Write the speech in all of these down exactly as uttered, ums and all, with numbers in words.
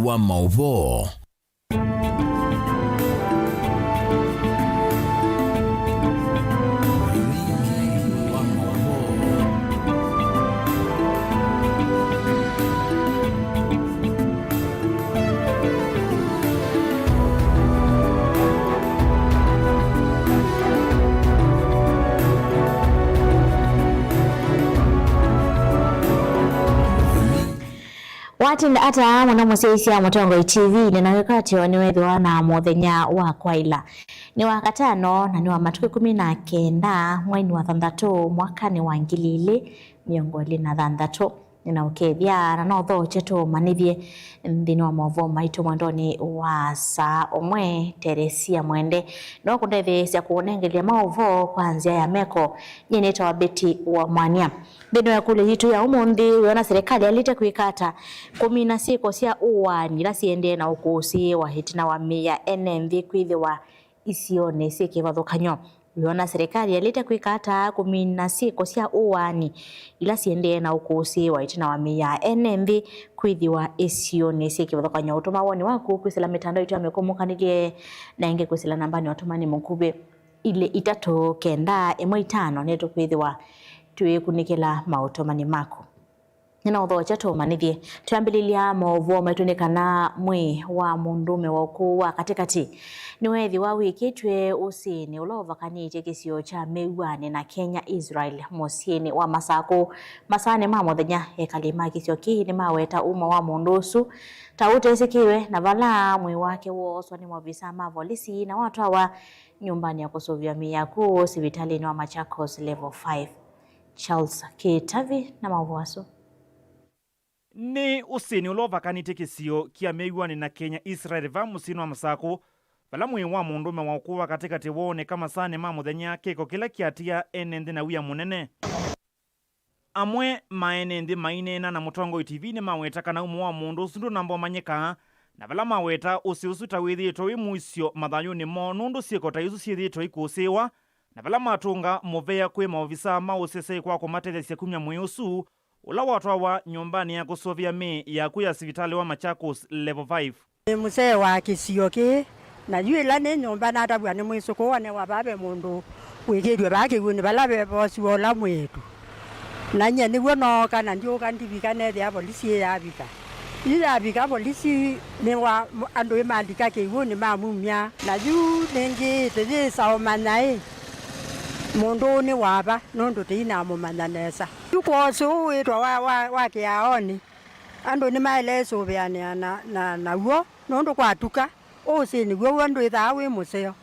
wa maũvoo. Watinda ata mũno mũsyaĩĩsya Mũtongoi T V, nĩ na wĩkwatyo nĩweethĩwa na mũthenya wa kwaĩla. Nĩ wa katano na nĩ wa matukũ ĩkũmi na kenda mweinĩ wa thanthatũ mwakanĩ wa ngili ilĩ mĩongo ĩlĩ na thanthatũ. Nĩnaũkethya na no ũthokye tũũmanyĩthye nthĩnĩ wa maũvoo maitũ mwendonĩ wa saa ũmwe. Teresia Mwende no kũndetheesya kũũnengelya maũvoo kwa nzĩa ya meko. Nyie nĩtawa Betty wa Mwania. Nthĩnĩ wa ĩkũlyo yitũ ya ũmũnthĩ, wĩona serikali yaĩlĩte kwĩka ata kũmina syĩko sya ũaani ila siendee na ũkũsĩĩwa ĩtina wa mĩĩ ya ene nthĩ kwĩthĩwa isionĩ syĩ kĩvathũkany'o? Wĩona serikali yaĩlĩte kwĩka ata kũmina syĩko sya ũaani ila siendee na ũkũsĩĩwa ĩtina wa mĩĩ ya ene nthĩ kwĩthĩwa isionĩ syĩ kĩvathũkany'o? Ũtũma woni waku kwĩsĩla mĩtandao itũ ya mĩkũmũkanĩlye, na ĩngĩ kwĩsĩla nambanĩ ya ũtũmani mũkuvĩ ilĩ itatũ kenda ĩmwe itano. Nĩtũkwĩthĩwa tũikunĩkĩla maũtũmani maku. Nĩnaũthokya tũũmanyĩthye. Twambĩlĩlya maũvoo maitũ nĩ kana mwĩĩ wa mũndũũme wa ũkũũ wa katĩkatĩ nĩweethĩwa wĩkĩtw'e ũsĩnĩ ũla ũvakanĩtye kĩsio kya Mĩw'anĩ na Kenya Israel mũsyĩnĩ wa Masakũ. Masaanĩ ma mũthenya, ekali ma kĩsio kĩĩ nĩmaweta ũmo wa mũndũ ũsu ta ũtesĩkĩwe, na vala mwĩĩ wake wooswa nĩ maovisaa ma volisi na watwawa nyũmbanĩ ya kũsũvĩa mĩĩ ya kũũ sivitalĩnĩ wa Machakos Level five. Charles Kĩtavi na maũvoo asu. Nĩ ũsĩnĩ ũla ũvakanĩtye kĩsio kya Mĩw'anĩ na Kenya Israel va mũsyĩnĩ wa Masakũ, vala mwĩĩ wa mũndũũme wa ũkũũ wa katĩkatĩ wooneka masaanĩ ma mũthenya, kĩko kĩla kyatia ene nthĩ na wia mũnene. Amwe ma ene nthĩ maineena na Mũtongoi T V nĩmaweta kana ũmo wa mũndũ ũsu ndũnamba ũmanyĩka, na vala maweta ũsĩ ũsu ta wĩthĩĩtwe wĩ mũisyo mathayũnĩ moo, nũndũ syĩko ta isu syĩthĩĩtwe ikũsĩĩwa, na vala matũnga mũvea kwĩ maovisaa ma ũseseĩ kwa kũmatethesya kumya mwĩĩ ũsu, ũla watwawa nyũmbanĩ ya kũsũvĩa mĩĩ ya akw'ũ ya sivitalĩ wa Machakos Level five. Nĩ mũsee wa kĩsio kĩĩ, na yu ĩla nĩ nyũmba natavw'a nĩ mwĩsũkũũ anewa vaa ve mũndũ wĩkĩtw'e vaa kĩw'ũnĩ vala vevoosiwe ũla mwĩĩtu. Na nyie nĩw'o nooka na ndyũka ndivika nethĩa volisi ĩyavika. Yu yavika volisi nĩ wa andũ ĩmalika kĩw'ũnĩ mamumya. Na yu nĩngĩĩte yĩsa ũmanya ĩ mũndũ ũũ nĩ wa va, nũndũ tĩinamũmanya nesa. Yu kwa ũsĩ ũũ wĩtwa wa, wa, wa kĩaonĩ, andũ nĩmaĩle ĩsũvĩanĩa na, na, naw'o, nũndũ kwatuka, ũsĩnĩ w'o w'o ndwĩthaa wĩ mũseo.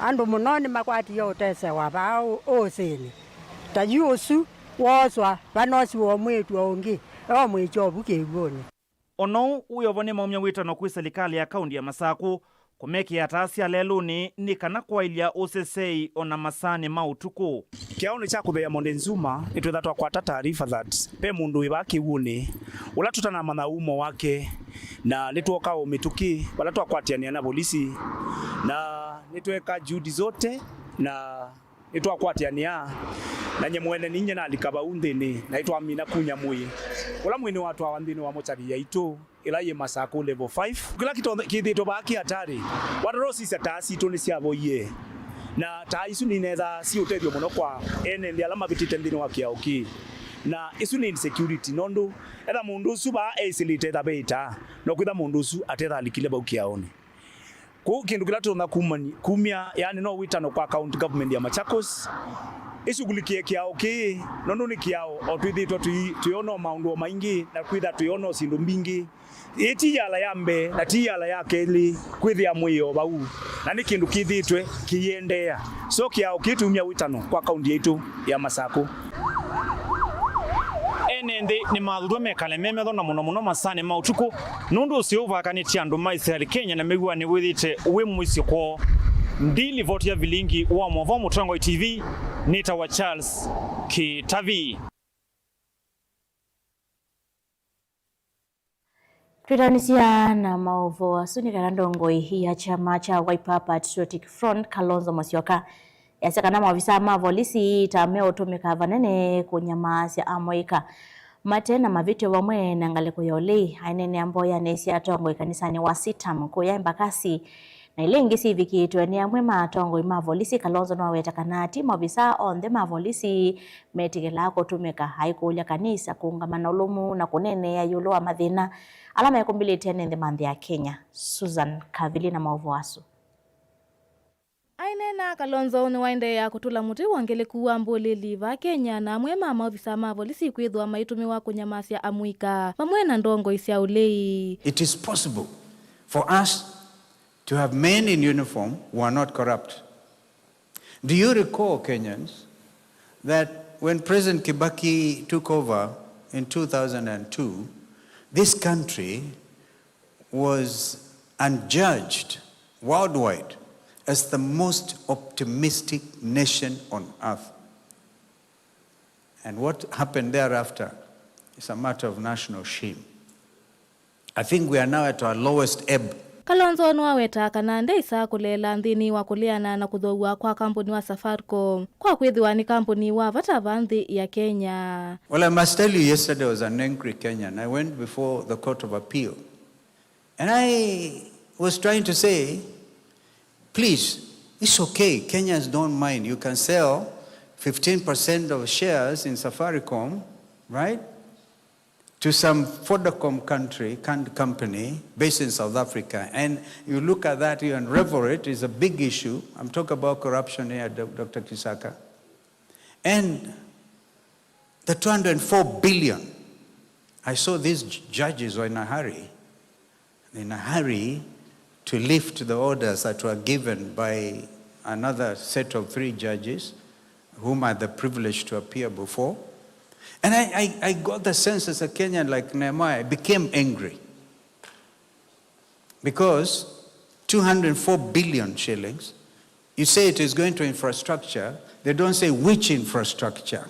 Andũ mũno nĩmakwatie ũtesewa vaa ũ-, ũsĩnĩ. Ta yu ũsu wooswa, vanosiwe o mwĩĩtu o ũngĩ, e o mwĩkyovu kĩw'ũnĩ. O na ũu wĩ o vo, nĩmaumya wĩtano kwĩ silikalĩ ya kaũnti ya Masakũ kũmekĩa taa sya lelũnĩ nĩ kana kwaĩlya ũseseĩ o na masaanĩ ma ũtukũ. Kĩaonĩ kya kũtheea Monte Nzuma, nĩtwĩtha twakwata taarifa that ve mũndũ wĩ vaa kĩw'ũnĩ ũla tũtanamanya ũmo wake, na nĩtwoka o mĩtũkĩ vala twakwatĩanĩa na volisi, na nĩtweka juhudi zote, na nĩtwakwatĩanĩa, na nye mwene ninyie nalika vau nthĩnĩ, na nĩtwamina kunya mwĩĩ ũla mwĩĩ nĩwatwawa nthĩnĩ wa mochari yaitũ ĩla yĩ Masakũ Level five. Kĩla kĩthe-, kĩthĩtwe vaa kĩ atarĩ. Watata ũsisya taa sitũ nĩsyavoie, na taa isu ninethaa syĩ ũtethyo mũno kwa ene nthĩ ala mavĩtĩte nthĩnĩ wa kĩao kĩĩ. Na ĩsu nĩ insecurity, nũndũ etha mũndũ ũsu vaa eĩsĩlĩte etha ve ĩtaa, no kwĩtha mũndũ ũsu atethalikile vau kĩaonĩ. Kwoou kĩndũ kĩla tũtonya kumani-, kumya, yaani no wĩtano kwa county government ya Machakos ĩshughulikie kĩao kĩĩ, nũndũ nĩ kĩao o twĩthĩĩtwe tũi-, twĩona o maũndũ o maingĩ, na kwĩtha twĩona o syĩndũ mbingĩ. Ĩĩ ti yala ya mbee na ti yala ya kelĩ kwĩthĩa mwĩĩ o vau, na nĩ kĩndũ kĩthĩĩtwe kĩiendeea. So kĩao kĩĩ tũumya wĩtano kwa kaunti yaitũ ya Masakũ. Ene nthĩ nĩmathũtw'a mekale me metho na mũno mũno masaanĩ ma ũtukũ, nũndũ ũsĩ ũvakanĩtye andũ ma Israel Kenya na Mĩw'anĩ wĩthĩĩte wĩ mũisyo kwoo. Ndi livoti ya vilingi wa maũvoo Mũtongoi T V, nĩtawa Charles Kĩtavi. Twĩtaanĩsya na maũvoo asu nĩ kana ndongoi ya kyama kya Wiper Patriotic Front, Kalonzo Musyoka, yasya kana maovisaa ma volisi ta meũtũmĩka vanene kũnyamaasya amũika. Mate na mavĩtyo vamwe na ngalĩko ya ũlei, aineenea mboyanĩ sya atongoi kanisanĩ wa Sitam kũya Embakasi, na ila ingĩ syĩvikĩtwe nĩ amwe ma atongoi ma volisi. Kalonzo nĩwaweta kana ti maovisaa onthe ma volisi metĩkĩlaa kũtũmĩka, aikũlya kanisa kũũngama na ũlũmu na kũneenea ĩũlũ wa mathĩna ala mekumbĩlĩte ene nthĩ ma nthĩ ya Kenya. Susan Kavili na maũvoo asu. Aineena, Kalonzo nĩwaendeea kũtũla mũtĩ wongeleku wa mbũlĩli vaa Kenya na amwe ma maovisaa ma volisi kwĩthĩwa maitũmĩwa kũnyamasya amũika vamwe na ndongoi sya ũlei. It is possible for us to have men in uniform who are not corrupt. Do you recall, Kenyans, that when President Kibaki took over in two thousand and two, this country was adjudged worldwide as the most optimistic nation on earth? And what happened thereafter is a matter of national shame. I think we are now at our lowest ebb. Kalonzo nĩwawetaa kana ndeĩsaa kũleela nthĩnĩ wa kũleana na kũthooaw'a kwa kambuni wa Safaricom kwa kwĩthĩwa nĩ kambuni wa vata vaa nthĩ ya Kenya. Well, I must tell you, yesterday I was an angry Kenyan. I went before the Court of Appeal. And I was trying to say, please, it's okay. Kenyans don't mind. You can sell fifteen percent of shares in Safaricom, right? To some Vodacom country, can-, company based in South Africa. And you look at that, you unravel it, it's a big issue. I'm talking about corruption here, Doc-, Doctor Kisaka. And the two hundred four billion, I saw these j-, judges were in a hurry, in a hurry to lift the orders that were given by another set of three judges whom I had the privilege to appear before. And I, I, I got the sense as a Kenyan, like Nehemiah, I became angry. Because two hundred four billion shillings, you say it is going to infrastructure, they don't say which infrastructure.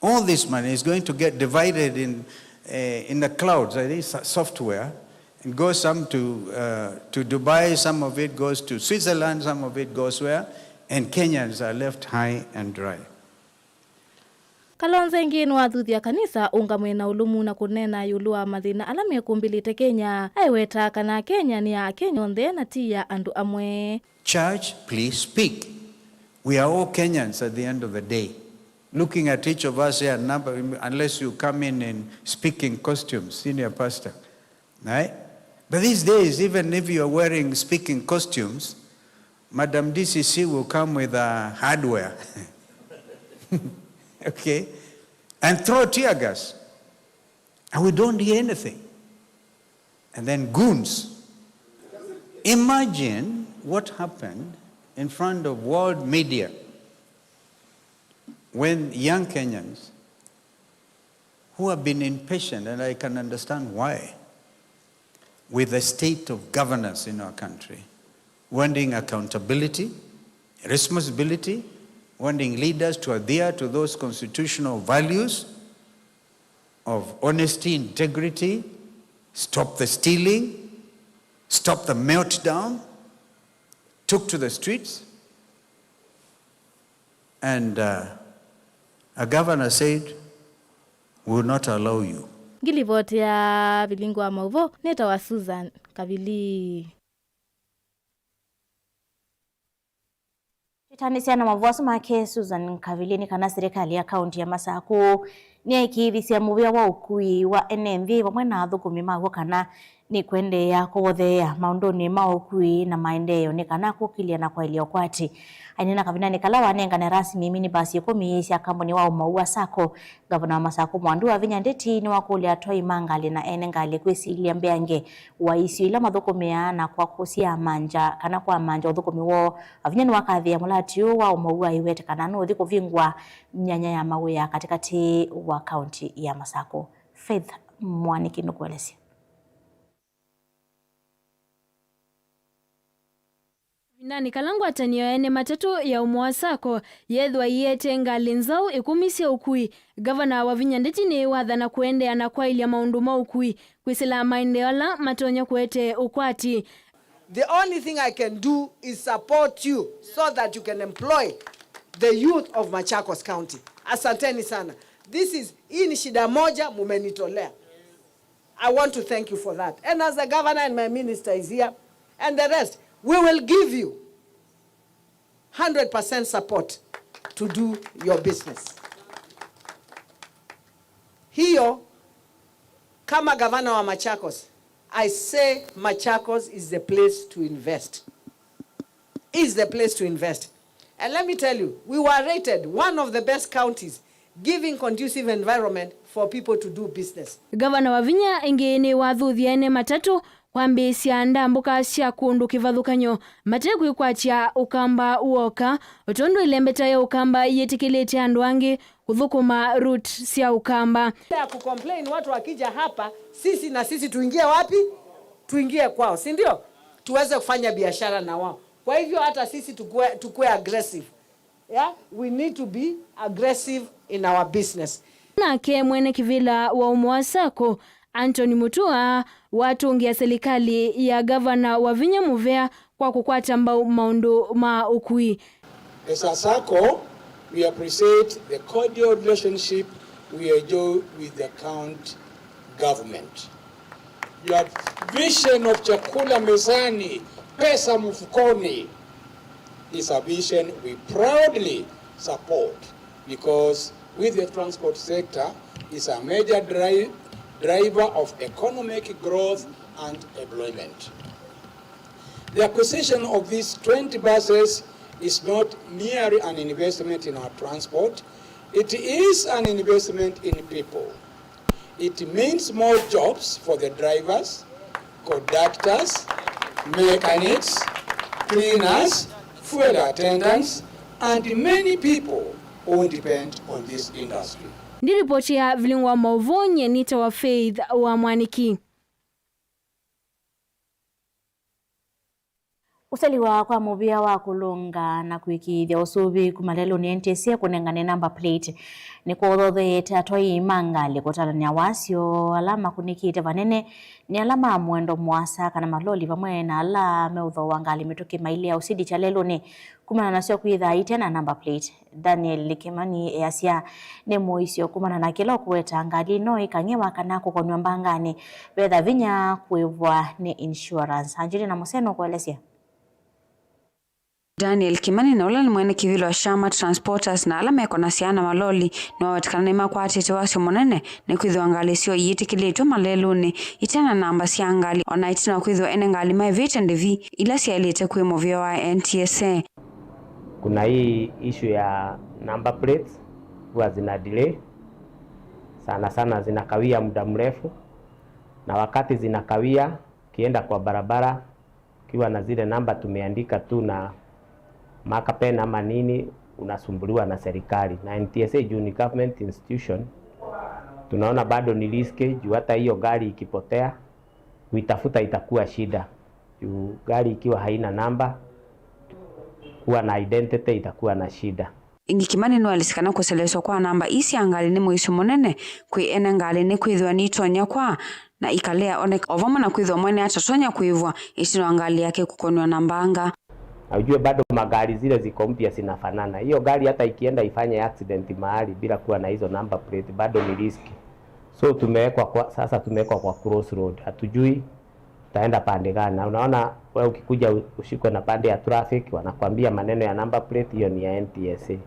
All this money is going to get divided in, eh, in the clouds, that is so-, software, and goes some to, uh, to Dubai, some of it goes to Switzerland, some of it goes where, and Kenyans are left high and dry. Kalonzo ĩngĩ nĩwathuthya kanisa ũũngamwe na ũlũmu na kũneena ĩũlũ wa mathĩna ala mekumbĩlĩte Kenya, aiweta kana Kenya nĩ ya Akenya onthe na ti ya andũ amwe. Church, please speak. We are all Kenyans at the end of the day. Looking at each of us here, number, unless you come in in speaking costumes, senior pastor. Right? But these days, even if you are wearing speaking costumes, Madam D C C will come with a hardware. Okay? And throw tear gas. And we don't hear anything. And then goons. Imagine what happened in front of world media when young Kenyans who have been impatient, and I can understand why, with the state of governance in our country, wanting accountability, responsibility, wanting leaders to adhere to those constitutional values of honesty, integrity, stop the stealing, stop the meltdown, took to the streets, and, uh, a governor said, "We will not allow you." Ngilivoti ya Vilingi wa Maũvoo nĩtawa Susan Kavili. Twĩtanĩsya na maũvoo asu make Susan Kavili nĩ kana silikalĩ ya kaunti ya Masakũ nĩyaĩkĩĩthisya mũvĩa wa ũkui wa ene nthĩ vamwe na athũkũmi maw'o kana nĩkwendeea kũvotheea maũndũnĩ ma ũkui na maendeeo nĩ kana kũkĩlya na kwaĩlya ũkwati. Aineena kavindanĩ kala wanengane rasmi minibasi ĩkũmi sya kambuni wa Ũmou wa Sacco, Ngavana wa Masakũ Mwandu Wavinya Ndeti nĩwakũlya atwai ma ngalĩ na ene ngalĩ kwĩsilĩlya mbeange wa isio ila mathũkũmĩaa na kwa kũsyamangya kana kwamangya ũthũkũmi woo. Wavinya nĩwakathĩĩa mũlati ũũ wa Ũmou aiwete kana nũũthi kũvingũa myanya ya mawĩa katĩkatĩ wa kaunti ya Masakũ. Faith Mwaniki nũkũelesya. Kavindanĩ kala ngwatanĩo ya ene matatũ ya Ũmou wa Sacco yeethĩwa ĩete ngalĩ nzaũ ĩkũmi sya ũkui, Ngavana Wavinya Ndeti nĩwathana kũendeea na kwaĩlya maũndũ ma ũkui, kwĩsĩla maendeeo ala matonya kũete ũkwati. The only thing I can do is support you so that you can employ the youth of Machakos County. Asanteni sana. This is, hii ni shida moja mumenitolea. I want to thank you for that. And as the governor and my minister is here, and the rest, we will give you hundred percent support to do your business. Hiyo, kama gavana wa Machakos, I say Machakos is the place to invest. Is the place to invest. And let me tell you, we were rated one of the best counties giving conducive environment for people to do business. Gavana Wavinya ĩngĩ nĩwathuthya ene matatũ kwambĩĩsya ndambũka sya kũndũ kĩvathũkany'o mate kwĩkwatya Ũkamba w'oka, o tondũ ĩlembeta ya Ũkamba yĩtĩkĩlĩte andũ angĩ kũthũkũma route sya Ũkamba. Ya kucomplain watu wakija hapa, sisi na sisi tuingie wapi? Tuingie kwao, si ndio? Tuweze kufanya biashara na wao. Kwa hivyo hata sisi tukue, tukue aggressive. Yeah? We need to be aggressive in our business. Nake mwene kĩvĩla wa ũmwe wa sacco, Anthony Mutua, watũngĩa silikalĩ ya Gavana Wavinya mũvea kwa kũkwata mbau maũndũ ma ũkui. As a sacco, we appreciate the cordial relationship we enjoy with the county government. Your vision of chakula mezani, pesa mfukoni, is a vision we proudly support, because with the transport sector is a major dri-, driver of economic growth and employment. The acquisition of these twenty buses is not merely an investment in our transport, it is an investment in people. It means more jobs for the drivers, conductors, mechanics, cleaners, fuel attendants, and many people who depend on this industry. Ndi ripoti ya vilingi wa maũvoo, nyie nĩtawa Faith wa Mwaniki. Kũseliwa kwa mũvĩa wa kũlũnga na kũĩkĩĩthya ũsũvĩĩku malelũnĩ N T S A kũnengane number plate nĩkũũthotheete atwai ma ngalĩ kũtalany'a wasyo ala makũnĩkĩte vanene nĩ ala ma mũendo mũasa kana maloli vamwe na ala meũthooa ngalĩ mĩtũkĩ mailea ũsindikya lelũnĩ kumana nasyo kwĩthaa ite na number plate. Daniel Kimani easya nĩ mũisyo kumana na kĩla ũkũweta ngalĩ ĩno ĩkang'ewa kana kũkonw'a mbanganĩ vetha vinya kũĩvwa nĩ insurance. Angelina Mũseno kũelesya. Daniel Kimani, na ũla nĩ mwene kĩvĩla wa Shama Transporters, na ala mekonasya na maloli, nĩwawetekana nĩmakwatĩte wasyo mũnene nĩkwĩthĩwa ngalĩ syoo iyĩtĩkĩlĩtw'e malelũnĩ ite na namba sya ngalĩ, o na ĩtina wa kwĩthĩwa ene ngalĩ maĩvĩte ndĩvi ila syaĩlĩte kwĩ mũvĩa wa N T S A. Kuna hii issue ya number plates huwa zina delay sana sana, zinakawia muda mrefu, na wakati zinakawia, ukienda kwa barabara ukiwa na zile namba tumeandika tu na marker pen ama nini, unasumbuliwa na serikali na N T S A juu ni government institution. Tunaona bado ni risky juu hata hiyo gari ikipotea, kuitafuta itakuwa shida. Juu gari ikiwa haina namba, kuwa na identity itakuwa na shida. Ĩngĩ Kimani nĩwaelesya kana kũselew'esya kwa namba ii sya ngalĩ nĩ mũisyo mũnene kwĩ ene ngalĩ nĩkwĩthĩwa nĩitonya kwaa na ikalea oneka, o vamwe na kwĩthĩwa mwene atatonya kũĩvwa ĩtina wa ngalĩ yake kũkonw'a na mbanga. Na ujue bado magari zile ziko mpya zinafanana. Hiyo gari hata ikienda ifanye accident mahali bila kuwa na hizo number plate, bado ni risk. So tumewekwa kwa, sasa tumewekwa kwa crossroad. Hatujui tutaenda pande gani. Na unaona, wewe ukikuja u-, ushikwe na pande ya traffic, wanakuambia maneno ya number plate, hiyo ni ya N T S A.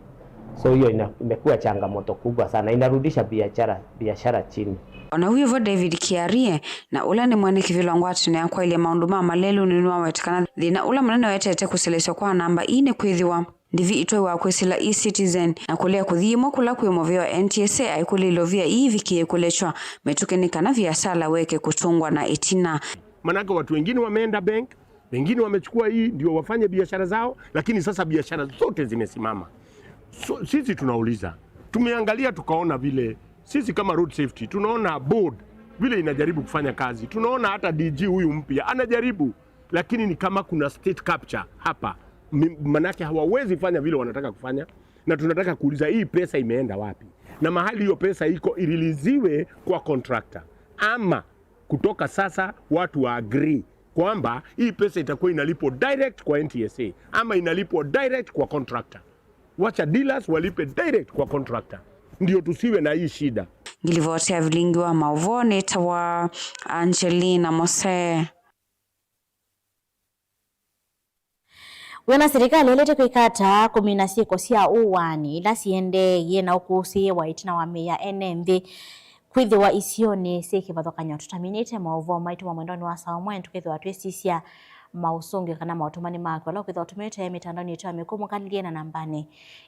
So hiyo ina-, imekuwa changamoto kubwa sana, inarudisha biashara, biashara chini. O na wĩ vo, David Kiarie, na ũla nĩ mwene kĩvĩla ngwatanĩo ya kwaĩlya maũndũ ma malelũnĩ, nĩwaweta kana thĩna ũla mũnene ũetete kũselew'esya kwa namba ii nĩ kwĩthĩwa ndivi itwaiwa kwĩsĩla e-Citizen na kũlea kũthi ĩmwe kũla kwĩ mũvĩa wa N T S A aikũlya ilovia ii ivikĩe kũlekywa mĩtũkĩ nĩ kana viasala weke kũtũngwa na ĩtina. Manake watu wengine wameenda bank, wengine wamechukua hii ndio wafanye biashara zao, lakini sasa biashara zote zimesimama. So, sisi tunauliza, tumeangalia tukaona vile, sisi kama road safety, tunaona board vile inajaribu kufanya kazi, tunaona hata D G huyu mpya anajaribu, lakini ni kama kuna state capture hapa. Mi-, manake hawawezi fanya vile wanataka kufanya, na tunataka kuuliza hii pesa imeenda wapi? Na mahali hiyo pesa iko iriliziwe kwa contractor, ama kutoka sasa watu wa agree kwamba hii pesa itakuwa inalipwa direct kwa N T S A ama inalipwa direct kwa contractor. Wacha dealers walipe direct kwa contractor. ndio tusiwe na hii shida. Ngilivoti ya vilingi wa maũvoo nĩtawa Angelina Mose. Wĩona silikalĩ ĩlĩte kwĩka ata kũmina syĩko sya ũaani ila siendeeie na ũkũsĩĩwa ĩtina wa mĩĩ ya ene nthĩ kwĩthĩwa isionĩ syĩ kĩvathũkany'o? Tũtaminĩte maũvoo maitũ ma mwendonĩ wa saa ũmwe, tũkethĩwa twĩsisya maũsũngĩo kana maũtũmani maku ala ũkwĩthĩwa ũtũmĩte mĩtandaonĩ yitũ ya mĩkũmũkalĩlye na nambanĩ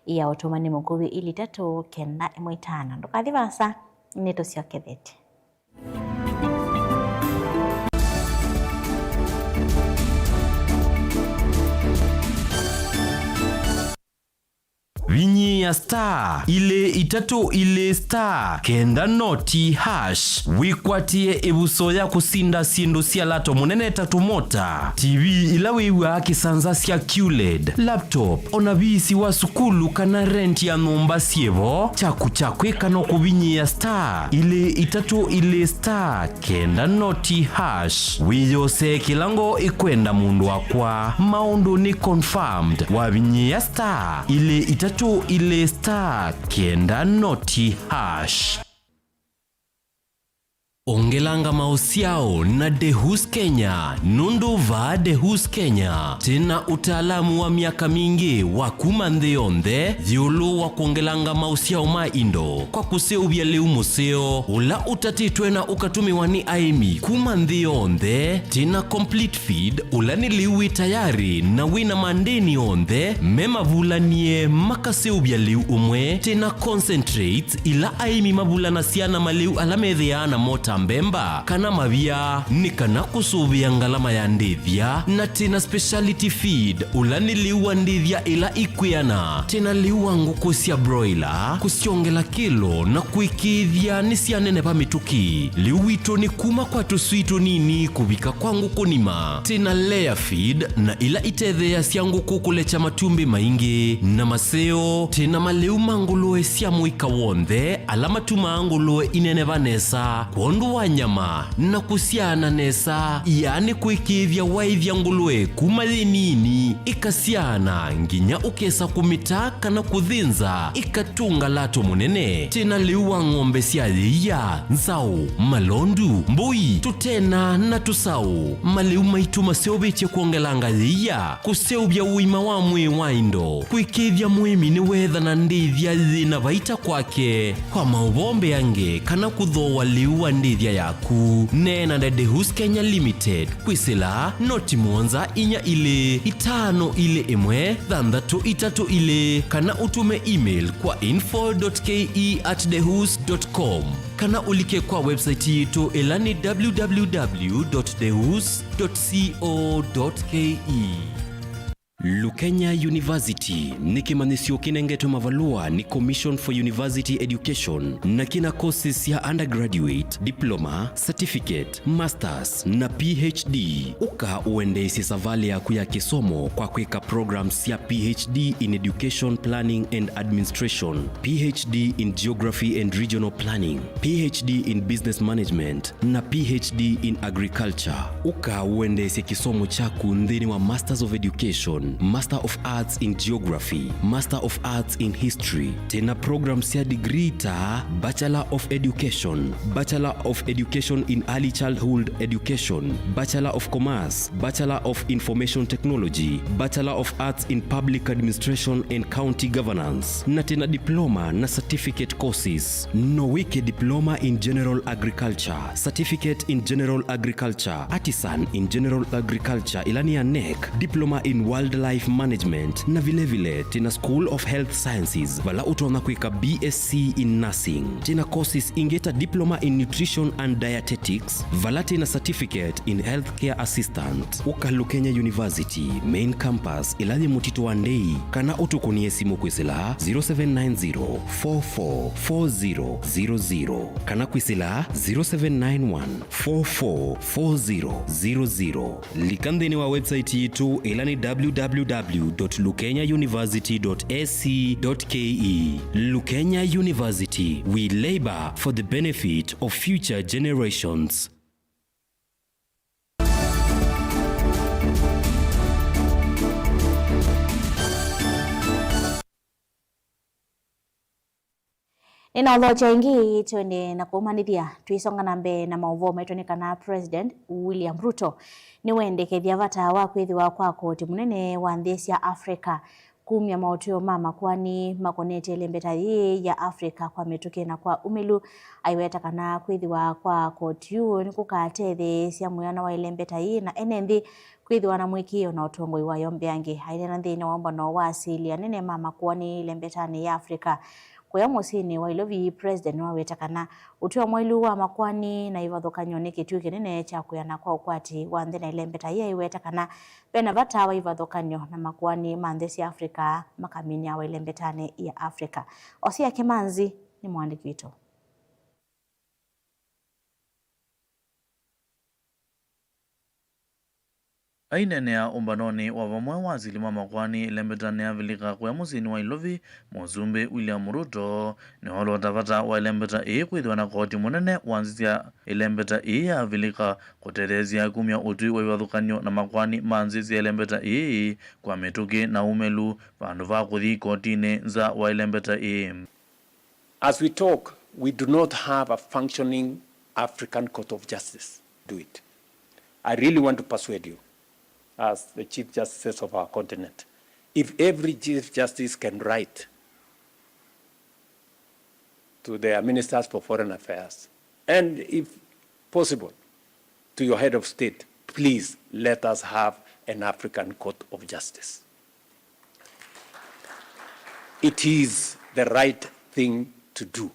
ya ũtũmani mũkuvĩ, ilĩ itatũ kenda ĩmwe itano. Ndũkathi vaasa, nĩtũsyokethete. Vinyĩĩa star ilĩ itatũ ilĩ star kenda noti hash wĩkwatĩe ĩvuso ya kũsinda syĩndũ sya lato mũnene ta tũmota, T V ila wĩw'aa kĩsanza sya Q led, laptop, o na viisi wa sukulu kana rent ya nyũmba syĩ vo. Kyaku kya kwĩka no kũvinyĩĩa star ilĩ itatũ ilĩ star kenda noti hash. Wĩyosee kĩla ngoo ĩkwenda, mũndũ wakwa. Maũndũ nĩ confirmed. Wavinyĩĩa star ilĩ itatũ ilĩ star kenda noti hash. Ongelanga maũsyao na Dehus Kenya, nũndũ vaa Dehus Kenya twĩ na ũtaalamu wa myaka mingĩ wa kuma nthĩ yonthe ĩũlũ wa kwongelanga maũsyao ma indo kwa kũseũvya lĩu mũseo ũla ũtatĩtwe na ũkatũmĩwa nĩ aĩmi kuma nthĩ yonthe. Twĩ na complete feed, ũla nĩ lĩu wĩ tayarĩ na wĩ na mandĩni onthe me mavulanie makaseũvya lĩu ũmwe. Twĩ na concentrates, ila aĩmi mavulanasya na malĩu ala methĩaa namo ta mbemba kana mavia, nĩ kana kũsũvĩa ngalama ya ndĩthya. Na twĩ na speciality feed, ũla nĩ lĩu wa ndĩthya ĩla ikwĩana. Twĩ na lĩu wa ngũkũ sya broiler, kũsyongela kĩlo na kũĩkĩĩthya nĩsyaneneva mĩtũkĩ. Lĩu witũ nĩ kuma kwa tũswii tũnini kũvika kwa ngũkũ nima. Twĩ na layer feed, na ila itetheeasya ngũkũ kũlekya matumbĩ maingĩ na maseo. Twĩ na malĩu ma ngũlũe sya mũika w'onthe, ala matumaa ngũlũe ineneva nesa kwondũ wa nyama na kũsyaana nesa, yaani kũĩkĩĩthya waĩthya ngũlũe kuma yĩ nini, ĩkasyaana nginya ũkesa kũmĩta kana kũthĩnza, ĩkatũnga lato mũnene. Twĩ na lĩu wa ng'ombe sya yĩia, nzaũ, malondu, mbũi, tũtena na tũsaũ. Malĩu maitũ maseũvĩtye kwongelanga yĩia, kũseũvya ũima wa mwĩĩ wa indo, kũĩkĩĩthya mũĩmi nĩweethana ndĩthya yĩ na vaita kwake. Kwa maũvoo mbeange kana kũthooa lĩu wa ndĩthya yaku, neena na Dehus Kenya Limited kwĩsĩla noti mũonza inya ilĩ itano ilĩ ĩmwe thanthatũ itatũ ilĩ, kana ũtũme email kwa info dot K E at dehus dot com, kana ũlike kwa website yitũ, ĩla nĩ w w w dot dehus dot co dot K E. Lukenya University nĩ kĩmanyĩsyo kĩnengetwe mavalũa nĩ Commission for University Education, na kĩna courses sya undergraduate, diploma, certificate, masters, na P H D. Ũka ũendeesye savalĩ yaku ya kĩsomo kwa kwĩka programs sya P H D in Education Planning and Administration, P H D in Geography and Regional Planning, P H D in Business Management, na P H D in Agriculture. Ũka ũendeesye kĩsomo kyaku nthĩnĩ wa Masters of Education, Master of Arts in Geography, Master of Arts in History. Twĩna programs sya degree ta Bachelor of Education, Bachelor of Education in Early Childhood Education, Bachelor of Commerce, Bachelor of Information Technology, Bachelor of Arts in Public Administration and County Governance, na twĩna diploma na certificate courses. No wĩke diploma in general agriculture, certificate in general agriculture, artisan in general agriculture, ĩla nĩ ya nec, diploma in wildlife management, na vilevile twĩna School of Health Sciences, vala ũtonya kwĩka B S C in nursing. Twĩna courses ingĩ ta diploma in nutrition and dietetics, vala twĩna certificate in healthcare assistant. Ũka Lukenya University main campus, ĩla yĩ Mũtitũ wa Ndei, kana ũtũkũnĩe simũ kwĩsĩla zero seven nine zero, four four four zero zero zero, kana kwĩsĩla zero seven nine one, four four four zero zero zero. Lika nthĩnĩ wa website yitũ, ĩla nĩ w w w dot lukenya university dot a c dot k e. Lukenya University, we labor for the benefit of future generations. Nĩnaũthokya ĩngĩ, twende na kũmanĩthya. Tũisonga na mbee na maũvoo maitũ nĩ kana President William Ruto nĩwendekethya vata wa kwĩthĩwa kwa koti mũnene wa nthĩ sya Africa kumya maũtw'ĩo ma makoani makonetye ĩlembeta yĩĩ ya Africa kwa mĩtũkĩ na kwa umĩlu. Aiweta kana kwĩthĩwa kwa koti yu nĩkũkatetheesya mwĩana wa ĩlembeta yĩĩ na ene nthĩ kwĩthĩwa na mũĩkĩĩo na ũtongoi wayo mbeange. Aineena nthĩnĩ wa ũmbano wa asili anene ma makoani ĩlembetanĩ ya Africa kũya mũsyĩnĩ wa Ilovi, President nĩwaweta kana ũtw'ĩo mwaĩlu wa makoani na ivathũkany'o nĩ kĩtuĩ kĩnene kya kwĩana kwa ũkwati wa nthĩ na ĩlembeta yĩĩ. Aiweta kana vena vata wa ivathũkany'o na makoani ma nthĩ sya Africa makaminia wa ĩlembetanĩ ya Africa. Osia Kĩmanzi nĩ mũandĩki witũ. Aineenea ũmbanonĩ wa vamwe wa asili ma makoani ĩlembetanĩ ya Avilika kũya mũsyĩnĩ wa Ilovi, Mũsumbĩ William Ruto nĩwalota vata wa ĩlembeta ĩĩ kwĩthĩwa na koti mũnene wa nthĩ sya ĩlembeta ĩĩ ya Avilika kũtetheesya kumya ũtwi wa ivathũkany'o na makoani ma nthĩ sya ĩlembeta ĩĩ kwa mĩtũkĩ na umĩlu vandũ va kũthi kotinĩ nza wa ĩlembeta ĩĩ. As we talk, we do not have a functioning African Court of Justice. Do it. I really want to persuade you, as the Chief Justices of our continent, if every Chief Justice can write to their Ministers for Foreign Affairs, and if possible, to your head of state, please let us have an African Court of Justice. It is the right thing to do.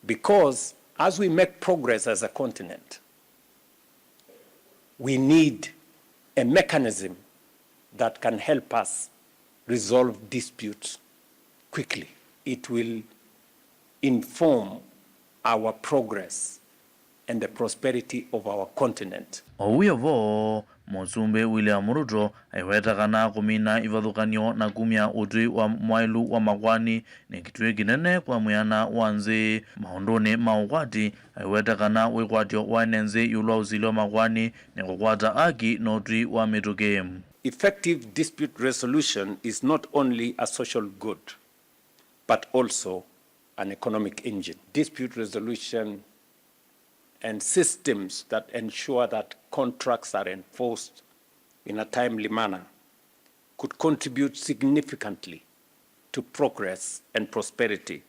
Because as we make progress as a continent, we need a mechanism that can help us resolve disputes quickly. It will inform our progress and the prosperity of our continent. O wĩ o vo, Mũsumbĩ William Ruto aiweta kana kũmina ivathũkany'o na kumya ũtwi wa mwaĩlu wa makoani nĩ kĩtuĩ kĩnene kwa mwĩana wa nthĩ maũndũnĩ ma ũkwati. Aiweta kana wĩkwatyo wa ene nthĩ ĩũlũ wa ũsili wa makoani nĩ kũkwata aki na ũtwi wa mĩtũkĩ. Effective dispute resolution is not only a social good, but also an economic engine. Dispute resolution and systems that ensure that contracts are enforced in a timely manner could contribute significantly to progress and prosperity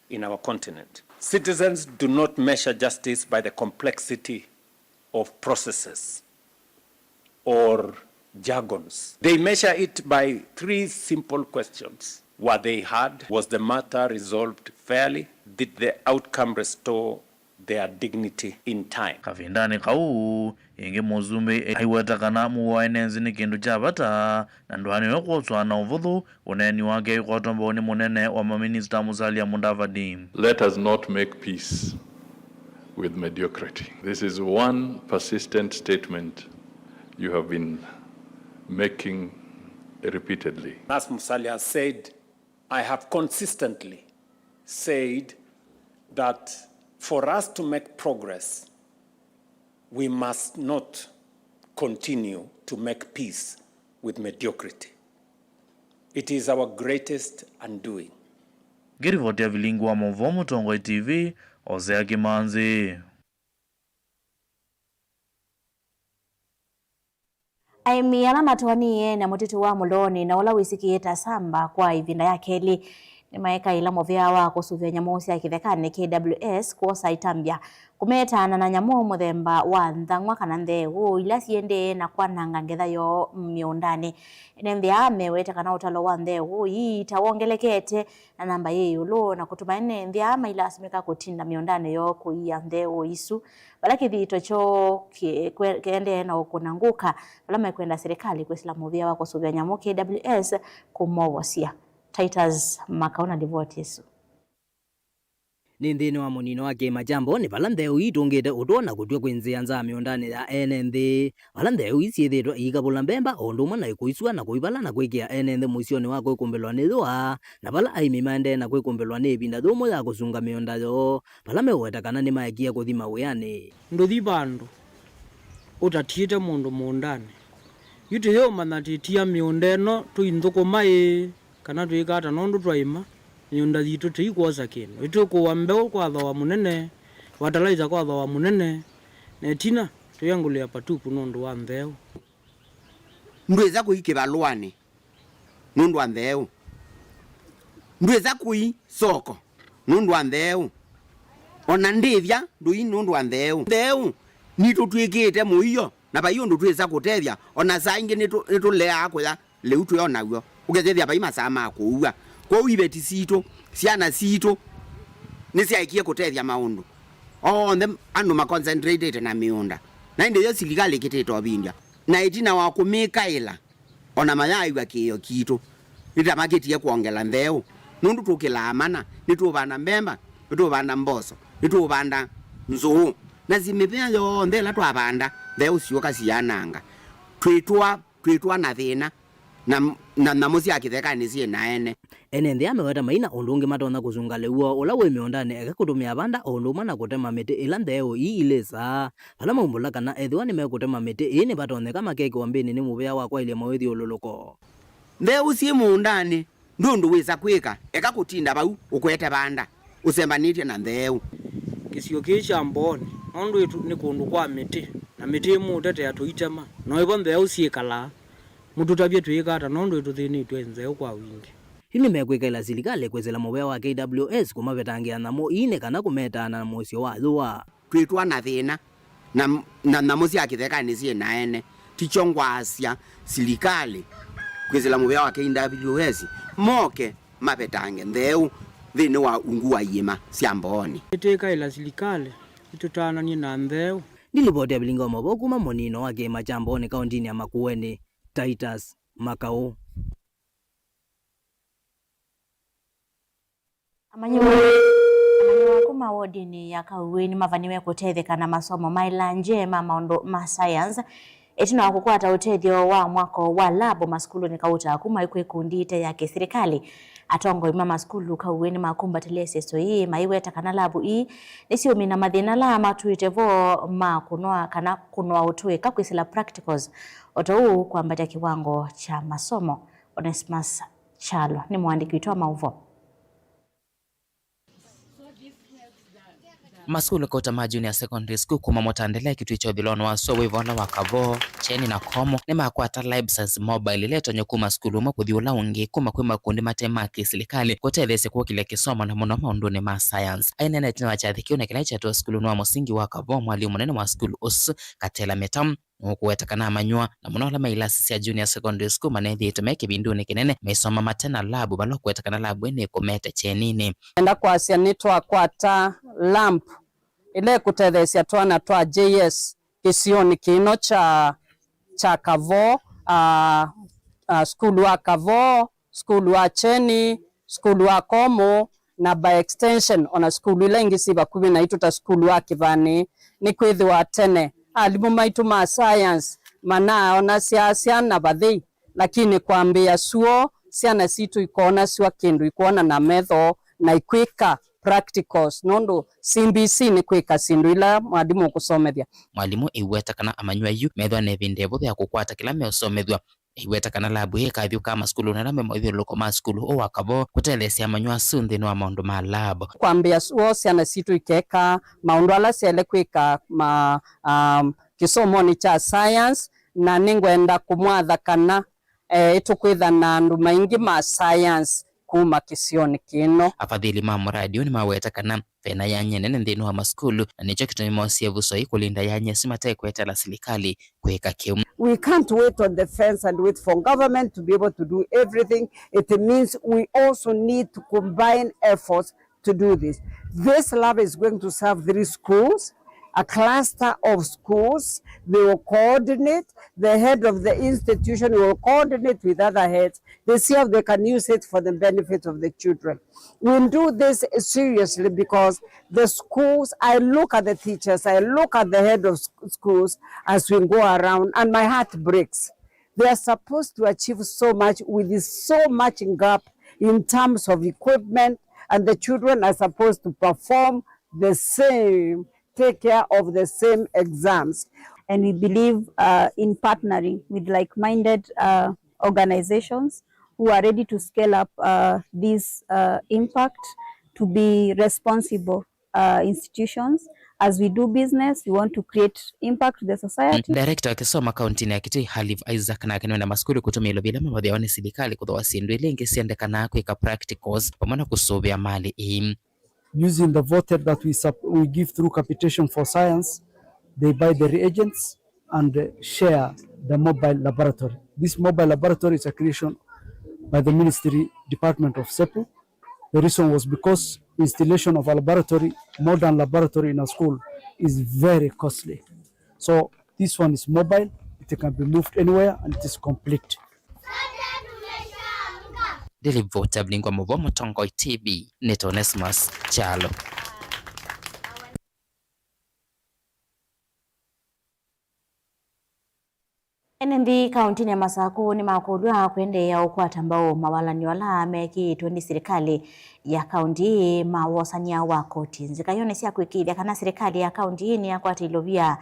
in our continent. Citizens do not measure justice by the complexity of processes or jargons. They measure it by three simple questions. Were they heard? Was the matter resolved fairly? Did the outcome restore their dignity in time? Kavindanĩ kau, ĩngĩ Mũsumbĩ aiweta kana mũuo wa ene nthĩ nĩ kĩndũ kya vata na ndwaĩlĩtwe kwoswa na ũvũthũ. Ũneeni wake ũkwatwa mbau nĩ mũnene wa maminista Musalia Mudavadi. Let us not make peace with mediocrity. This is one persistent statement you have been making repeatedly. As Musalia said, I have consistently said that for us to make progress, we must not continue to make peace with mediocrity. It is our greatest undoing. Ngĩrivoti ya vilingi wa maũvoo Mũtongoi T V, Hosea Kĩmanzi. Aĩmi ala matwaanĩe na mũtitũ wa Mũloonĩ na ũla wĩsĩkĩe ta Samba kwa ĩvinda ya kelĩ, nĩmaekaĩla mũvea wa kũsũvĩa nyamũ sya kĩthekanĩ, K W S, kwosa itambya kũmetaana na nyamũ mũthemba wa nthang'wa kana ntheeũ ila siendee na kwananga ngetha yoo mĩũndanĩ. Ene nthĩ aa meweta kana ũtalo wa ntheeũ ii ta wongelekete na namba yĩ ĩũlũ, na kũtuma ene nthĩ aa mailasimĩka kũtinda mĩũndanĩ yoo kũia ntheeũ isu, vala kĩthito kyoo kĩ-, kwe-, kĩendee na ũkũna ngũka, vala mekwenda silikalĩ kwĩsĩla mũvĩa wa kũsũvĩa nyamũ, K W S, kũmovosya. Titus Makau na livoti ĩsu. Nĩ nthĩnĩ wa mũnino wa kĩĩma kya Mboni vala ntheeũ ii itũngĩte ũtũo na kũtw'a kwĩ nzĩa nza mĩũndanĩ ya ene nthĩ, vala ntheeũ ii syĩthĩĩtwe iikavũla mbemba o ũndũ ũmwe na ĩkũisua na kũivala na kwĩkĩa ene nthĩ mũisyonĩ wa kwĩkũmbĩlwa nĩ yũa, na vala aĩmi maendee na kwĩkũmbĩlwa nĩ ĩvinda yũmũ ya kũsunga mĩũnda yoo, vala meũweta kana nĩmaekie kũthi mawĩanĩ. Ndũthi vandũ ũtatiĩte mũndũ mũũndanĩ. Yu tũyĩũmanya tĩtia mĩũnda ĩno tũinthũkũma ĩĩ, kana twĩka ata nũndũ twaĩma? Mĩũnda yitũ tũikwosa kĩndũ. Nĩtũkũa mbeũ kwa thooa mũnene, fertilizer kwa thooa mũnene, na ĩtina tũyangũlĩa patupu nũndũ wa ntheũ. Ndwĩsa kũi kĩvalũanĩ nũndũ wa ntheũ. Ndwĩsa kũi soko nũndũ wa ntheũ. Ona ndĩthya ndũi nũndũ wa ntheũ. Ntheũ nitũtw'ĩkĩte mũio, na vai ũndũ twĩsa kũtethya, ona saa ingĩ nĩtũ-, nĩtũleaa kũya lĩu twĩ o naw'o. Ũkethĩthya vai masaa ma kũua. Kwoou iveti sitũ, syana sitũ, nĩsyaekie kũtethya maũndũ. Onthe andũ maconcentratĩte na mĩũnda. Na ĩndĩ yo silikalĩ ĩkĩtĩte ũvindya. Na ĩtina wa kũmĩkaĩla, ona mayaaĩw'a kĩĩo kitũ. Nĩ ta makĩtie kwongela ntheũ. Nũndũ tũkĩlaa mana, nĩtũũvanda mbemba, nĩtũũvanda mboso, nĩtũũvanda nzũũ. Na si mĩvĩa yonthe ĩla twavanda, ntheũ syũka siyananga. Twĩtũa, twĩtũa na thĩna, na, na nyamũ sya kĩthekanĩ syĩ na ene. Ene nthĩ ameweta maina ũndũ ũngĩ matonya kũsunga lĩu woo ũla wĩ mĩũndanĩ eka kũtũmĩa vanda o ũndũ ũmwe na kũtema mĩtĩ ĩla ntheũ ii ilĩsaa. Vala maumbũla kana ethĩwa nĩmekũtema mĩtĩ ĩĩ nĩvatonyeka makekĩwa mbĩnĩ nĩ mũvĩa wa kwaĩlya mawĩthyũlũlũko. Ntheũ syĩ mũũndanĩ, ndũ ũndũ wĩsa kwĩka, eka kũtinda vau ũkwete vanda ũsembanĩtye na ntheũ. Kĩsio kĩĩ kya Mbooni, nũndũ ĩtu nĩ kũndũ kwa mĩtĩ, na mĩtĩ ĩmũũtetea tũitema, no ĩvo ntheũ syĩkalaa. Mũtũtavye twĩĩka ata, nũndũ ĩtũthĩnĩtw'e nzeũ kwa wingĩ. Yu nĩmekwĩkaĩla silikalĩ kwĩsĩla mũvea wa K W S kũmavetangĩa nyamũ ii nĩ kana kũmetaa na mũisyo wa yũa. Twĩtwa na thĩna, na, na nyamũ sya kĩthekanĩ syĩ na ene. Tikyo ngwasya silikalĩ kwĩsĩla mũvea wa K W S moke mavetange ntheũ nthĩnĩ wa ungu wa iĩma sya Mbooni. Nĩtwĩkaĩla silikalĩ ĩtũtananie na ntheũ. Ndilivoti ya vilinga wa mavoo kuma mũnino wa kĩĩma kya Mbooni kaũntinĩ ya Makueni, Titus Makau. Amanyĩw'a, amanyĩw'a kuma wodinĩ ya Kauĩ nĩmavaniwe kũtetheka na masomo ma ĩlanjĩ ma maũndũ ma science ĩtina wa kũkwata ũtethyo wa mwako wa lab masukulunĩ kauta kuma kwĩ ikundi ite ya kĩsilikalĩ. Atongoi ma masukulu Kauĩ nĩmakumbatĩlĩe syĩso ii, maiweta kana lab ii nĩsyũmina mathĩna ala matwĩte vo ma kũnoa kana kũnoa ũtũĩka kwĩsĩla practicals, o ta ũu kwambatya kĩwango kya masomo. Onesmus Kyalo nĩ mũandĩki witũ wa maũvoo. Masukulu kauta ma Junior Secondary School kuma Mũtandĩle kĩtuĩ kya ũthilonĩ wa sua wĩ vala wa Kavoo, Kyeni na Komo nĩmakwata Lab Science Mobile ĩla ĩtonya kuma sukulu ũmwe kũthi ũla ũngĩ kuma kwĩ makundi mate ma kĩsilikalĩ kũtetheesya kũkĩlya kĩsomo na mũno maũndũnĩ ma science. Aineena ĩtina wa kyathĩ kĩu na kĩla kyatwa sukulunĩ wa mũsingi wa Kavoo, mwalimũ mũnene wa sukulu ũsu, Katela Mĩtamu, nũkũweta kana amanyĩw'a, na mũno ala me ilasi sya Junior Secondary School, manethĩĩtwe me kĩvindunĩ kĩnene maisoma mate na lab, vala ũkũweta kana lab ĩno nĩkũmete kyeninĩ. Enda kwasya nĩtwakwata lamp ĩla ĩkũtetheesya twana twa J S kĩsionĩ kĩno kya, kya Kavoo, ah, ah, sukulu wa Kavoo, sukulu wa Kyeni, sukulu wa Komo, na by extension, ona sukulu ila ingĩ syĩ vakuvĩ naitũ ta sukulu wa Kĩvanĩ, nĩkwĩthĩwa tene alimũ maitũ ma science manaonasya syana vathei, lakini kwambĩĩa syũo, syana sitũ ikoonasw'a kĩndũ ikwona na metho na ikwĩka practicals, nũndũ C B C nĩ kwĩka syĩndũ ila mwalimũ ũkũsomethya. Mwalimũ ĩweta kana amanyĩw'a yu methĩwa na ĩvinda ĩvũthũ ya kũkwata kĩla meũsomethw'a. Ĩweta kana lab ĩĩ ĩkathyũkaa masukulunĩ ala me mũthyũlũlũko ma sukulu ũũ wa Kavoo kũtetheesya amanyĩw'a asu nthĩnĩ wa maũndũ ma lab. Kwambĩĩa woo syana sitũ ikeeka maũndũ ala syaĩle kwĩka ma, um, kĩsomonĩ kya science, na nĩngwenda kũmwatha kana, eh, ĩtũkwĩtha na andũ maingĩ ma science kuma kĩsionĩ kĩno. Afadhĩli ma mũradi ũũ nĩmaweta kana ve na yanya nene nthĩnĩ wa masukulu, na nĩkyo kĩtumi moosie ĩvuso ii kũlinda yanya isu mate kwetela silikalĩ kwĩka kĩu. We can't wait on the fence and wait for government to be able to do everything. It means we also need to combine efforts to do this. This lab is going to serve three schools, a cluster of schools. They will coordinate. The head of the institution will coordinate with other heads. They see how they can use it for the benefit of the children. We do this seriously because the schools, I look at the teachers, I look at the head of sc-, schools as we go around, and my heart breaks. They are supposed to achieve so much with this so much gap in terms of equipment, and the children are supposed to perform the same, take care of the same exams. And we believe, uh, in partnering with like-minded, uh, organizations who are ready to scale up, uh, this, uh, impact, to be responsible, uh, institutions. As we do business, we want to create impact to the society. Director wa kĩsomo kauntinĩ ya Kitui, Halif Isaac, nake nĩwenda masukulu kũtũmĩa ilovia ila mavũthĩawa nĩ silikalĩ kũthooa syĩndũ ila ingĩ syendekanaa kwĩka practicals vamwe na kũsũvĩa malĩ ii. Using the voucher that we sup-, we give through capitation for science, they buy the reagents and, uh, share the mobile laboratory. This mobile laboratory is a creation by the ministry department of SEPU. The reason was because installation of a laboratory, modern laboratory in a school is very costly. So this one is mobile, it can be moved anywhere and it is complete. Ndĩlivoti ya Vilingi wa Mauvoo, Mũtongoi T V, nĩ Onesmus Kyalo. Ene nthĩ kauntinĩ ya Masakũ nĩmakũlw'a kũendeea ũkwata mbau mawalany'o ala mekĩĩtwe nĩ silikalĩ ya kaunti ĩĩ ma wosany'a wa koti. Nzĩkayonĩ sya kũĩkĩĩthya kana silikalĩ ya kaunti ĩĩ nĩyakwata ilovia,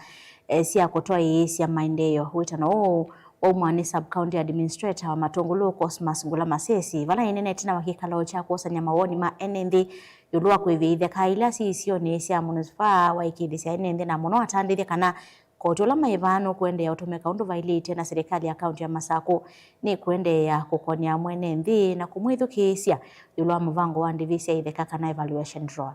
eh, sya kũtwaĩĩsya maendeeo. Wĩtano ũũ waumwa nĩ Sub-County Administrator wa Matũngũlũ, Cosmas Ngula Masesi, vala ĩneenete na wakĩkalo kya kwosany'a mawoni ma ene nthĩ ĩũlũ wa kwĩthĩa itheka ila syĩ isionĩ sya mũnĩsipaa waĩkĩĩthĩsya ene nthĩ, na mũno atandĩthya kana koti ũla maĩ vaa nũkũendeea ũtũmĩka ũndũ vaĩlĩte, na silikalĩ ya kaunti ya Masakũ nĩkũendeea kũkonea mwene nthĩ na kũmwĩthukĩĩsya ĩũlũ wa mũvango wa ndĩvi sya itheka kana evaluation drawer.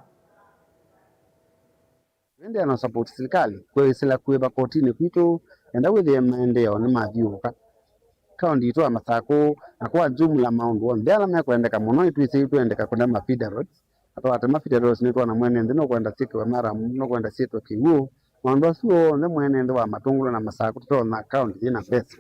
Tũendeea na support silikalĩ kwĩsĩla kũĩva kotinĩ kwitũ, enda wĩthĩe maendeeo nĩmathyũũka kaunti yitũ ya Masakũ, na kwa jumla maũndũ onthe ala mekwendeka mũno nĩtwĩsĩ twendeka kũna ma feeder roads. Atwate ma feeder roads nĩtwona mwene nthĩ nũkwenda syĩkĩwe maramu, nũkwenda syĩtwe kĩw'ũ. Maũndũ asu onthe mwene nthĩ wa Matũngũlũ na Masakũ tũtonya kaunti yĩna mbesa.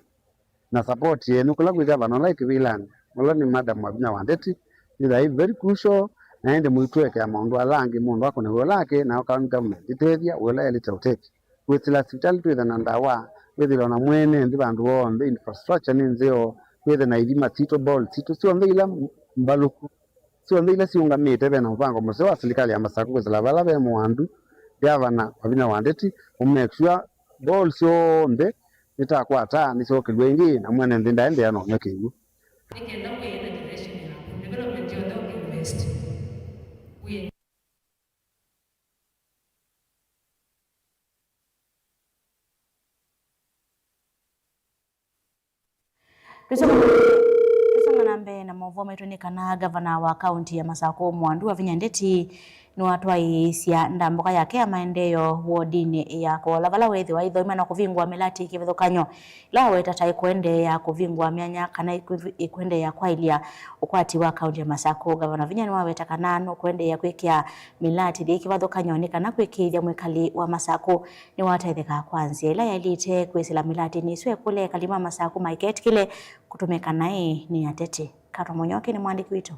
Na support yenyu kũla kwĩ gavana ũla wĩ kĩvĩlanĩ, ũla nĩ Madam Wavinya wa Ndeti, nĩ thaĩ very crucial, na ĩndĩ mũitwekea maũndũ ala angĩ, mũndũ akũne wĩa ũla ake, na county government ĩtethya wĩa ũla yaĩlĩte ũtethya. Kwĩsĩla sivitalĩ twĩthe na ndawa, kwĩthĩwa na mwene nthĩ vandũ vonthe, infrastructure nĩ nzeo, kwĩthe na ithima sitũ, bore sitũ, syonthe ila mbalũku, syonthe ila siũngamĩte, ve na mũvango mũseo wa silikalĩ ya Masakũ kwĩsĩla vala ve mũandu, gavana Wavinya wa Ndeti, kũ make sure bore syonthe nĩtakwata nĩsyokĩlw'a ĩngĩ, na mwene nthĩ ndaendeea na ũnywa kĩw'ũ. Nĩ kenda wĩe na direction yaku, development yonthe ũkĩinvest. Wĩe. Tũsonga, tũsonga na mbee na maũvoo maitũ nĩ kana gavana wa kaunti ya Masakũ Mwandu Wavinya Ndeti nĩwatwaĩĩsya ndambũka yake ya maendeeo wodinĩ ya Kola, vala weethĩwa ithũima na kũvingũa mĩlatĩ kĩvathũkany'o, ĩla waweta ta ĩkũendeea kũvingũa myanya kana ĩkũ-, ĩkũendeea kwaĩlya ũkwati wa kaunti ya Masakũ. Gavana Wavinya nĩwaweta kana nũkũendeea kwĩkĩa mĩlatĩ yĩ kĩvathũkany'o nĩ kana kwĩkĩĩthya mwĩkali wa Masakũ nĩwatetheka kwa nzĩa ĩla yaĩlĩte kwĩsĩla mĩlatĩnĩ ĩsu ekũlya ekali ma Masakũ maiketĩkĩle kũtũmĩka naĩ nĩ ateti. Katwa Mũnyoke nĩ mwandĩki witũ.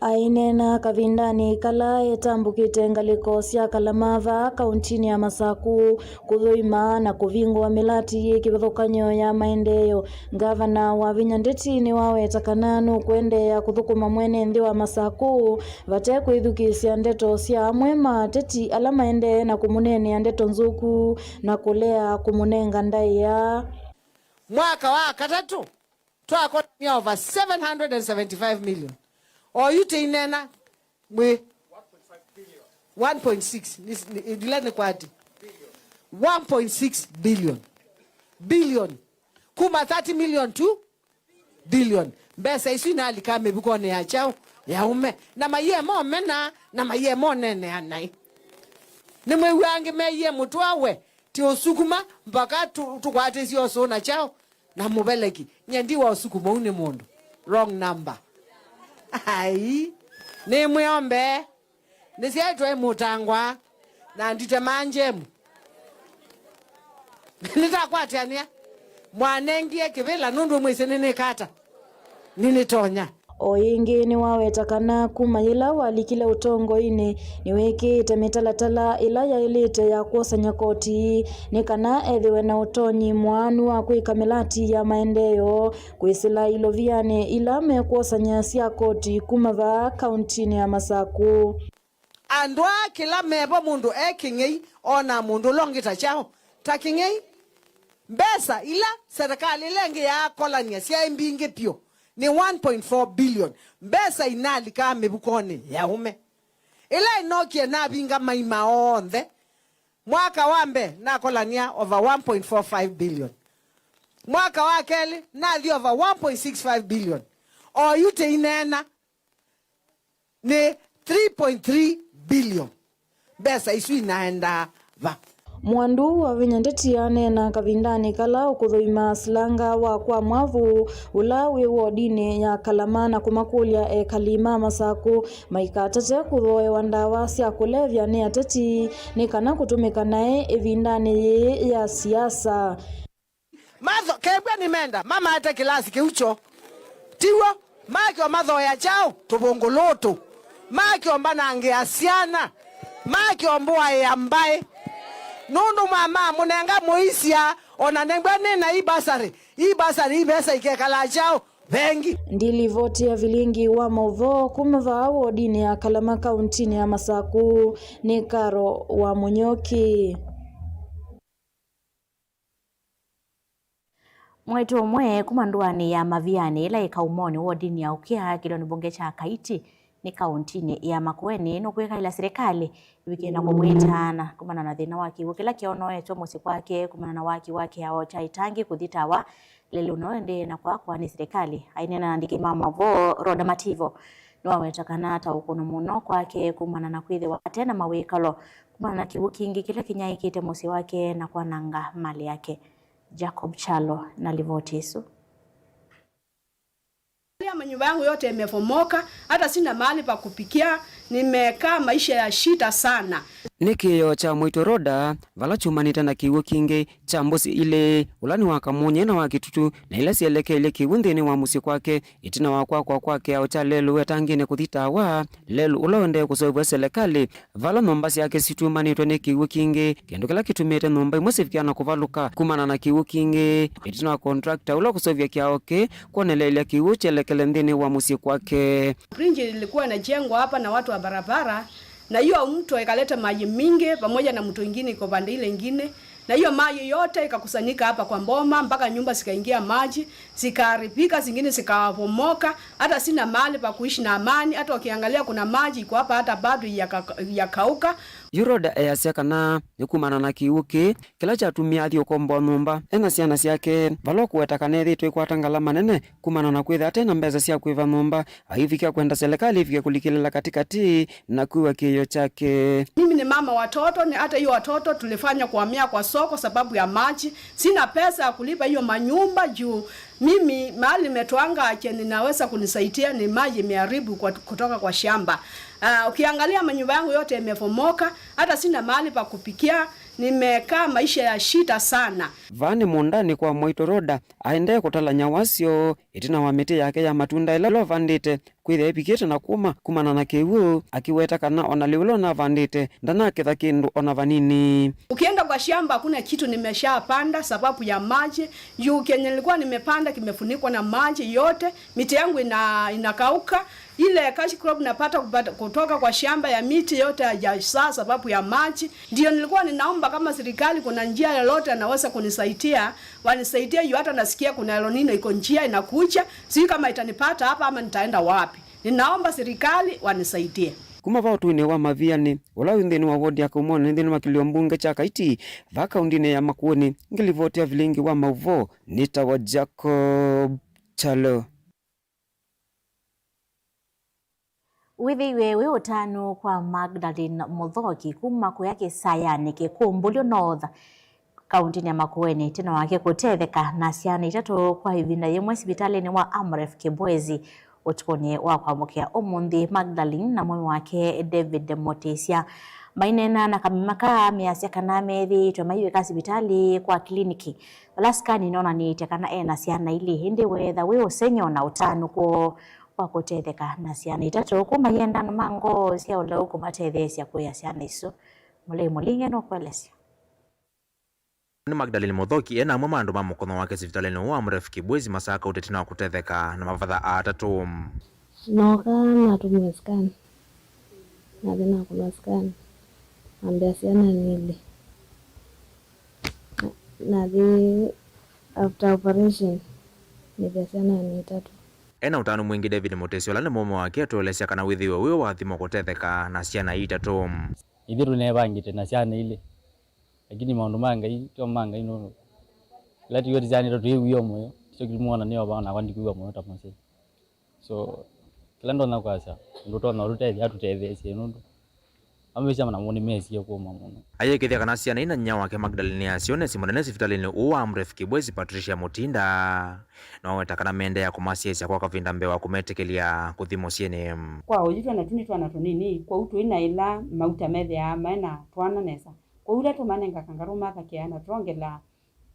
Aineena kavindanĩ kala etambũkĩte ngalĩko sya Kalamava, kauntinĩ ya Masakũ, kũthũima na kũvingũa mĩlatĩ yĩ kĩvathũkany'o ya maendeeo, Ngavana Wavinya Ndeti nĩwaweta kana nũkũendeea kũthũkũma mwene nthĩ wa Masakũ vate kwĩthukĩĩsya ndeto sya amwe ma ateti ala maendee na kũmũneenea ndeto nzũku na kũlea kũmũnenga ndaĩa. Mwaka wa katatũ, twakonia over seven hundred and seventy-five million. Oyu tĩinena mwĩ one point six, nĩ, nĩ, ndila nĩ kwati. One point six billion. Billion. Kuma thirty million to billion. Mbesa isu inalika mĩvukonĩ ya kyaũ? Ya ũme. Na maiye momena, na maiye monenea naĩ. Nĩmwĩw'a angĩ meiye mũtwawe, ti ũsukuma, mpaka tũ-, tũkwatĩsye ũsũũ na kyaũ? Na mũveleki. Nyie ndi wa ũsukuma, ũu nĩ mũndũ. Wrong number. Ai. Nĩ mwĩombe. Nĩsyaĩtwe mũtangwa na nditemaa njemu. Nĩtakwatĩanĩa. Mwanengie kĩvĩla nũndũ mwĩsĩ nĩnĩkata. Nĩnĩtonya. O ĩngĩ nĩwaweta kana kuma yĩla walikile ũtongoinĩ, nĩwĩkĩĩte mĩtalatala ĩla yaĩlĩte ya kwosany'a koti nĩ kana ethĩwe na ũtonyi mwaanu wa kwĩka mĩlatĩ ya maendeeo kwĩsĩla ilovianĩ ila mekwosany'a sya koti kuma vaa kauntinĩ ya Masakũ. Andũ aa kĩla mevo mũndũ e kĩng'ei, onaa mũndũ ũla ũngĩ ta kyaũ? Ta kĩng'ei. Mbesa ila serikali ĩla ĩngĩ yaakolany'a syaĩ mbingĩ vyũ nĩ one point four billion. Mbesa inalikaa mĩvukonĩ ya ũme. Ĩla ĩnokie navinga maima onthe. Mwaka wa mbee nakolany'a over one point four five billion. Mwaka wa kelĩ nathi over one point six five billion. Oyu tĩineena nĩ three point three billion. Mbesa isu inaendaa va? Mwandu wa Vinya Ndeti aneena kavindanĩ kala ũkũthũima silanga wa kwa Mwavu, ũla wĩ wodinĩ ya Kalama, na kũmakũlya ekali ma Masakũ maikatate kũthooewa ndawa sya kũlevya nĩ ateti nĩ kana kũtũmĩka naĩ ĩvindanĩ yĩĩ ya siasa. Matho kembwa nĩmenda mamaete kĩlasi kĩu kyoo. Tiw'o? Makyo mathoea kyaũ? Tũvũngũlũtũ. Makyo mbanangĩa syana. Makyo mbũaĩa mbaĩ. Nũndũ mama mũnenga mũisya, ona nengwa nĩ na ibasarĩ. Ibasarĩ ivesa ikekalaa kyaũ? Vengi. Ndilivoti ya vilingi wa maũvoo kuma vaa wodinĩ ya Kalama kauntinĩ ya Masakũ nĩ Karo wa Mũnyoki. Mwaitũ ũmwe kuma ndũanĩ ya Mavianĩ ĩla ĩ Kaumonĩ wodinĩ ya Ũkĩa kĩlonĩ mbunge kya Kaiti nĩ kauntinĩ ya Makueni nũkwĩkaĩla silikalĩ ĩvikie na kũmwĩtaana kumana na thĩna wa kĩw'ũ kĩla kyonoetwe mũsyĩ kwake kumana na waki wa kĩao kya ĩtangi kũthi tawa. Lelũ no ĩndĩ na kwakwa nĩ silikalĩ. Aineena na andĩki ma maũvoo, Rhoda Mativo nĩwaweta kana ta ũkũno mũno kwake kumana na kwĩthĩwa ate na mawĩkalo kumana na kĩw'ũ kingĩ kĩla kĩnyaĩĩkĩte mũsyĩ wake na kwananga malĩ yake. Jacob Chalo na livoti ĩsu. Manyumba yangu yote imefomoka, hata sina mahali pa kupikia, nimekaa maisha ya shida sana. Nĩ kĩĩo kya Mwaitũ Rhoda, vala kyumanĩte na kĩw'ũ kingĩ kya mbũsĩ ilĩ, ũla nĩ wa kamũnyĩ na wa kĩtutu, na ila syelekeelye kĩw'ũ nthĩnĩ wa mũsyĩ kwake, ĩtina wa kwakwa kwa kĩao kya lelũ wetangĩne kũthi tawa, lelũ ũla ũendee kũseũvw'a selekalĩ, vala nyũmba syake situmanĩtwe nĩ kĩw'ũ kingĩ, kĩndũ kĩla kĩtumĩte nyũmba imwe sivikĩa na kũvalũka kumana na kĩw'ũ kingĩ, ĩtina wa contractor ũla kũseũvya kĩao kĩ kwoneleelya kĩw'ũ kyelekele nthĩnĩ wa mũsyĩ kwake. Bridge ilikuwa inajengwa hapa na watu wa barabara, na hiyo mto ikaleta maji mingi pamoja na mto ingine iko pande ile ingine, na hiyo maji yote ikakusanyika hapa kwa boma mpaka nyumba zikaingia maji, zikaharibika, zingine zikabomoka, hata sina mahali pa kuishi na amani. Hata ukiangalia kuna maji iko hapa, hata bado iyaka-, iyakauka. Yu Rhoda easya kana nĩ kumana na kĩw'ũ kĩĩ kĩla kyatumie athi ũkomboa nyũmba e na syana syake, vala ũkũweta kana ethĩĩtwe ĩkwata ngalama nene kumana na kwĩthĩa ate na mbesa sya kũĩva nyũmba, aivikĩa kwenda selekalĩ ĩvike kũlikĩlĩla katĩkatĩ na kwĩw'a kĩĩo kyake. Mimi ni mama watoto, ni hata hiyo watoto tulifanya kuhamia kwa soko sababu ya maji. Sina pesa ya kulipa hiyo manyumba juu mimi mahali nimetoanga chenye ninaweza kunisaidia ni maji imeharibu kwa, kutoka kwa shamba. Ah, ukiangalia manyumba yangu yote imefomoka, hata sina mahali pa kupikia, nimekaa maisha ya shida sana. Vaa nĩ mũũndanĩ kwa Mwaitũ Rhoda aendee kũtalany'a wasyo ĩtina wa mĩtĩ yake ya matunda ĩla ũvandĩte kwĩthĩa ĩvikĩte na kũma kumana na kĩw'ũ, akĩweta kana ona lĩu ũla ũnavandĩte ndanaketha kĩndũ ona vanini. Ukienda kwa shamba, hakuna kitu nimeshapanda sababu ya maji. Juu kenye nilikuwa nimepanda kimefunikwa na maji yote, miti yangu ina-, inakauka. Ile cash crop napata kupata kutoka kwa shamba ya miti yote haijazaa sababu ya maji. Ndio nilikuwa ninaomba kama serikali kuna njia lolote anaweza kunisaidia, wanisaidie juu hata nasikia kuna El Nino iko njia inakuja. Sijui kama itanipata hapa ama nitaenda wapi. Ninaomba serikali wanisaidie. Kuma vaa ũtũinĩ wa Mavianĩ, ũla wĩ nthĩnĩ wa wodi ya Kaumoni nthĩnĩ wa kĩlio mbunge kya Kaiti, vaa kaundinĩ ya Makueni, ngĩlivoti ya vilingi wa maũvoo, nĩtawa Jacob Chalo. Wĩthĩiwe wĩ ũtanu kwa Magdalene Mũthoki kuma kũya kĩsayanĩ Kĩkũmbũlyo North, kauntinĩ ya Makueni, ĩtina wake kũtetheka na syana itatũ kwa ĩvinda yĩmwe sivitalĩnĩ wa Amref Kibwezi ũtukũnĩ wa kwamũkĩa ũmũnthĩ. Magdalene na mũũme wake David Mũtĩsya maineena na kamema kaa measya kana methĩĩtwe maiw'ĩka sivitalĩ kwa kiliniki vala scan ĩnonanĩtye kana e na syana ilĩ, ĩndĩ weetha wĩ ũsengy'o na ũtanu kwoo wa kũtetheka na syana itatũ kuma ĩendano ma ngoo sya ũlau kũmatetheesya kũea syana isu. Mũlei Mũlinge nũkũelesya. Nĩ Magdalene Mũthoki e na amwe ma andũ ma mũkono wake sivitalĩnĩ wa Amref Kibwezi masaka ũteti na kũtetheka na mavatha aa atatũ. Nooka natũmiwe scan. Nathi nakũnwa scan, ambĩa syana nĩ ilĩ. Na, nathi after operation, nĩthĩa syana nĩ itatũ. Ena ũtanu mwingĩ, David Mutesi, ũla nĩ mũũme wake, atũelesya kana wĩthĩĩwe wĩ wa athimo kũtetheka na syana ii itatũ. Ithyĩ tũneevangĩte na syana ilĩ, lakini maũndũ ma Ngai, tyo ma Ngai nũndũ kĩla twĩw'a ti syana itatũ twĩ w'o mũyo, kĩsyo kĩtuma ona nĩova nakwa ndikwĩw'a mũyo ta mũsyai. So, kĩla ndonya kwasya, ũndũ ũtonya ũtũtethya, atũtetheesye nũndũ amwĩsya namo nĩmesie kũũma mũno. Ayĩkĩthya kana syana ina nyia wake Magdalene asyo nesi mũnene sivitalĩnĩ ũũ wa Amref Kibwezi, Patricia Mutinda, noweta kana meendeea kũmasyaĩĩsya kwa kavinda mbee wa kũmetĩkĩlya kũthi mũsyĩnĩ. Kwa oyu twana tu nĩ twana tũnini, kwoou tũi na ĩla mauta methĩaa maĩ na twana nesa. Kwoou ĩla tũmanenga kangarũ mathakĩaa na twongela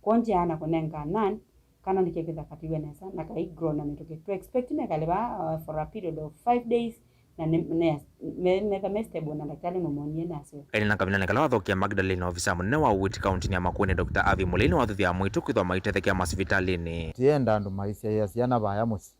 kwongea na kũnenga nan, kana nĩkekĩthakatiwe nesa na kai grow na mĩtũkĩ. Tũ expect mekale vaa, uh, for a period of five days, na nĩ, nĩ, me, metha me stable na ndakĩtalĩ nũmonie nasyo. Ene na kavindanĩ kala wathokia Magdalene, ofisa mũnene wa ũiiti kauntinĩ ya Makueni, Doctor Avi Mũlei nĩwathuthya amũitũ kwĩthwa maitethekea masivitalĩnĩ. Tienda andũ maisyaĩa syana vaya mũsyĩ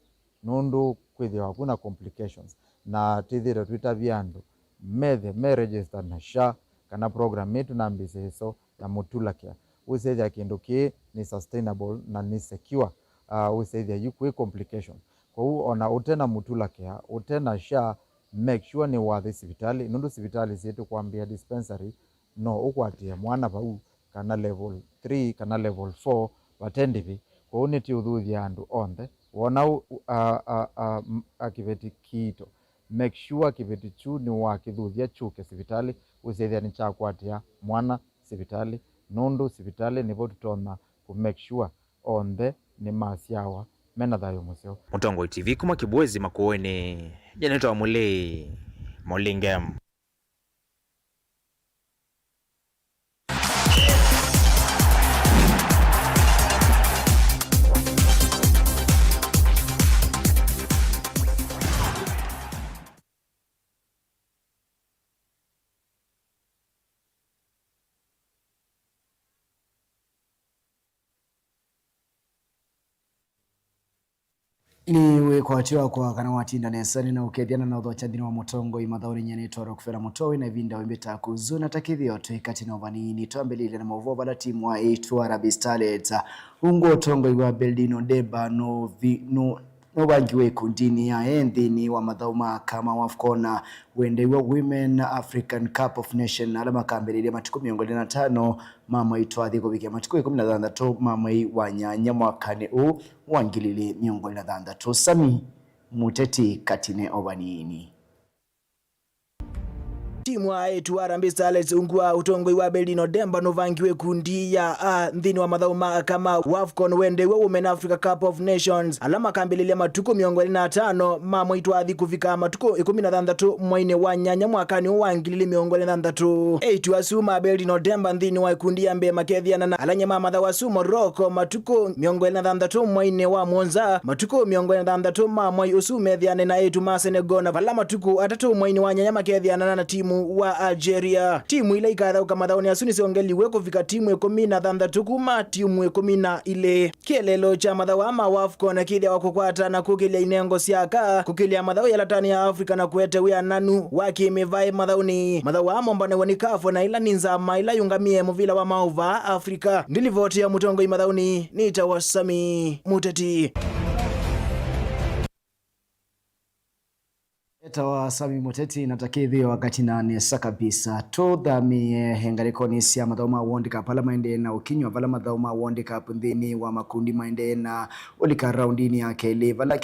nũndũ kwĩthĩawa kwĩna complications, na twĩthĩĩtwe twĩtavya andũ methe me register na SHA kana program ĩĩ tũnambĩĩsya ĩso ya Mutula Care. Ũsethya kĩndũ kĩĩ nĩ sustainable na nĩ secure, uh, ũsethya yu kwĩ complication. Kwoou ona ũte na Mutula Care, ũte na SHA, make sure nĩ wathi sivitalĩ, nũndũ sivitalĩ syĩtũ kwambĩa dispensary no ũkwatĩe mwana vau, kana level three, kana level four, vate ndĩvi. Kwoou nĩtũũthuthya andũ onthe. Wona ũ-, a, a, a, m-, a kĩveti kiito, make sure kĩveti kyu nĩwakĩthuthya kyũke sivitalĩ, ũsethĩa nĩkyakwatĩa mwana sivitalĩ, nũndũ sivitalĩ nĩvo tũtonya kũ make sure onthe nĩmasyawa mena thayũ mũseo. Mũtongoi T V kuma Kibwezi Makueni, nĩnĩtawa Mũlei Mũlinge. Nĩ wĩkwatyo wakwa kana watinda nesa nĩ na ũkethya na na ũthokya nthĩnĩ wa mũtongoi mathaũnĩ. Nyie nĩtwa Rockefeller Mũtoo, wĩ na ĩvinda wĩmbĩta kũzuna ta kĩthĩo twĩ katĩ na ũvanini. Twambĩlĩlye na maũvoo vala timu wa ĩtu wa Harambee Starlets ungu ũtongoi wa Beldino Demba nũvi-, nũ-, nũvangiwe ĩkundinĩ ya A nthĩnĩ wa mathaũ ma aka ma AFCON, wendeiwe Women African Cup of Nation, ala makambĩlĩlya matukũ mĩongo ĩlĩ na tano ma mwei twathi kũvikĩa matukũ ĩkũmi na thanthatũ ma mwei wa nyanya mwakanĩ ũũ wa ngili ilĩ mĩongo ĩlĩ na thanthatũ. Sami Mũteti katĩ na ũvanini. Timu wa ĩtu wa Harambee Starlets ungu wa ũtongoi wa Beldino Demba nũvangiwe ĩkundi ya A nthĩnĩ wa mathaũ ma aka ma AFCON wendeiwe Women Africa Cup of Nations, ala makambĩlĩlya matukũ mĩongo ĩlĩ na atano ma mwei twathi kũvika matukũ ĩkũmi na thanthatũ mweinĩ wa nyanya mwakanĩ ũũ wa ngili ilĩ mĩongo ĩlĩ na thanthatũ. Ĩtu asu ma Beldino Demba nthĩnĩ wa ĩkundi ya mbee makethĩana na alany'a ma mathaũ asu Morocco matukũ mĩongo ĩlĩ na thanthatũ mweinĩ wa mũonza, matukũ mĩongo ĩlĩ na thanthatũ ma mwei ũsu methĩane na ĩtu ma Senegal, na vala matukũ atatũ mweinĩ wa nyanya makethĩana na timu wa Algeria. Timu ila ikathaũka mathaũnĩ asu nĩsyongeliwe kũvika timu ĩkũmi na thanthatũ kuma timu ĩkũmi na ilĩ. Kĩeleelo kya mathaũ aa ma AFCON kĩthĩawa kũkwata na kũkĩlya inengo sya aka, kũkĩlya mathaũ yalatanĩ ya Africa na kũete wĩananu wa kĩmĩvaĩ mathaũnĩ. Mathaũ aa mombanaw'a nĩ CAF na ĩla nĩ nzama ĩla yũngamĩe mũvila wa maũvaa Africa. Ndilivoti ya mũtongoi mathaũnĩ nĩtawa Sami Mũteti. Etawa Sami Mũteti na ta kĩthĩo wakati na nesa kabisa. Tũthamĩe ngalĩkonĩ sya mathaũ ma World Cup ala maendee na ũkinywa, vala mathaũ ma World Cup nthĩnĩ wa makundi maendee na ũlika raundinĩ ya kelĩ, vala